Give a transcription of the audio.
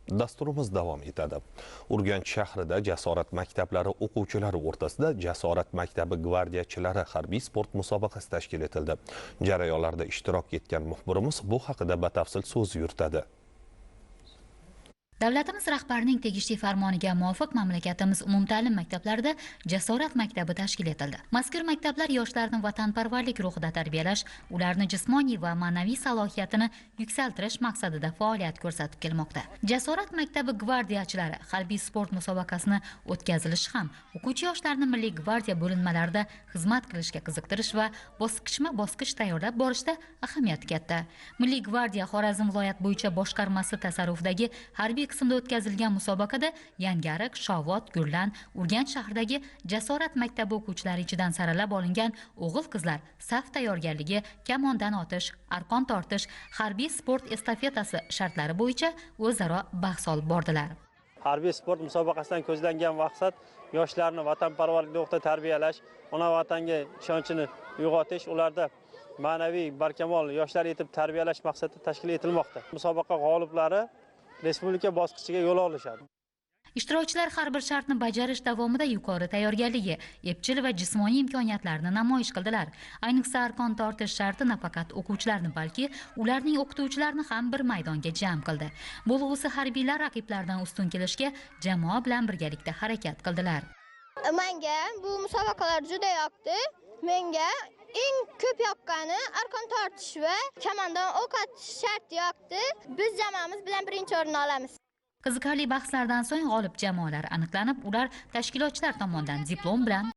Dasturimiz davom etadi. Urganch shahrida Jasorat maktablari o'quvchilari o'rtasida Jasorat maktabi gvardiyachilari harbiy sport musobaqasi tashkil etildi. Jarayonlarda ishtirok etgan muxbirimiz bu haqida batafsil so'z yuritadi. Davlatimiz rahbarining tegishli farmoniga muvofiq mamlakatimiz umumta'lim maktablarida Jasorat maktabi tashkil etildi. Mazkur maktablar yoshlarni vatanparvarlik ruhida tarbiyalash, ularni jismoniy va ma'naviy salohiyatini yuksaltirish maqsadida faoliyat ko'rsatib kelmoqda. Jasorat maktabi gvardiyachilari harbiy sport musobaqasini o'tkazilishi ham o'quvchi yoshlarni Milliy gvardiya bo'linmalarida xizmat qilishga qiziqtirish va bosqichma-bosqich tayyorlab borishda ahamiyati katta. Milliy gvardiya Xorazm viloyat bo'yicha boshqarmasi tasarrufidagi harbiy qismda o'tkazilgan musobaqada Yangiariq, Shovot, Gurlan, Urganch shahridagi Jasorat maktabi o'quvchilari ichidan saralab olingan o'g'il-qizlar saf tayyorgarligi, kamondan otish, arqon tortish, harbiy sport estafetasi shartlari bo'yicha o'zaro bahs olib bordilar. Harbiy sport musobaqasidan ko'zlangan maqsad yoshlarni vatanparvarlik ruhida tarbiyalash, ona vatanga ishonchini uyg'otish, ularda ma'naviy barkamol yoshlar etib tarbiyalash maqsadida tashkil etilmoqda. Musobaqa g'oliblari respublika bosqichiga yo'l olishadi. Ishtirokchilar har bir shartni bajarish davomida yuqori tayyorgarligi, epchil va jismoniy imkoniyatlarini namoyish qildilar. Ayniqsa arqon tortish sharti nafaqat o'quvchilarni, balki ularning o'qituvchilarini ham bir maydonga jam qildi. Bo'lg'usi harbiylar raqiblardan ustun kelishga jamoa bilan birgalikda harakat qildilar. Menga bu musobaqalar juda yoqdi. Menga eng ko'p yoqqani arqon tortish va kamondan o'q otish sharti yoqdi. Biz jamoamiz bilan birinchi o'rinni olamiz. Qiziqarli bahslardan so'ng g'olib jamoalar aniqlanib, ular tashkilotchilar tomonidan diplom bilan